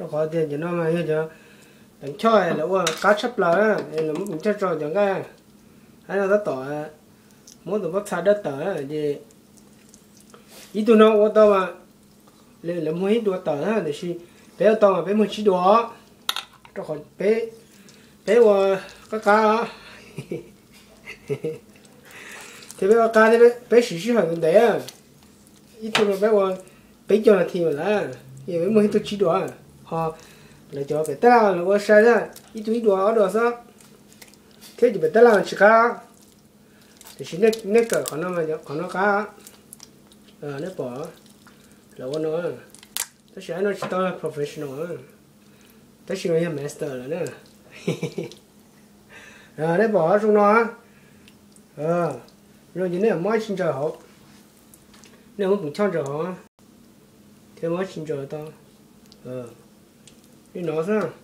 Rau qhov tias cov no mas yog cov peev choj lawv ua qab tshaj plaws, lawv muab peev choj rau cov nqaij. Hab no tab tom muab tus pob txha dawb tawm ces ib tug no ua tau mas lawv muag ib dua tawm, tiam sis peb ua tau mas peb muag tsib dua, rau qhov peb ua qab qab, thiab peb ua qab thiab peb siv sij hawm ntev, ib tug no peb ua peb caug nas this lawm, peb muag ib tug tsib dua. Ho lawv cov pem tab laj lawv ua sai, ib tug ib dua ob dua xwb, thiab cov pem tab laj tsis qab. Tiam sis nej kawm qhov no, qhov no qab, nej pom lawv ua no, tab sis no tsis tau professional, tab sis yog master lawm na. Nej pom qhov zoo no, zoo ces nej muab tsis ntsaws hauv, nej muab peev choj ntsaws hauv thiab muab tsis ntsaws tau li no xwb.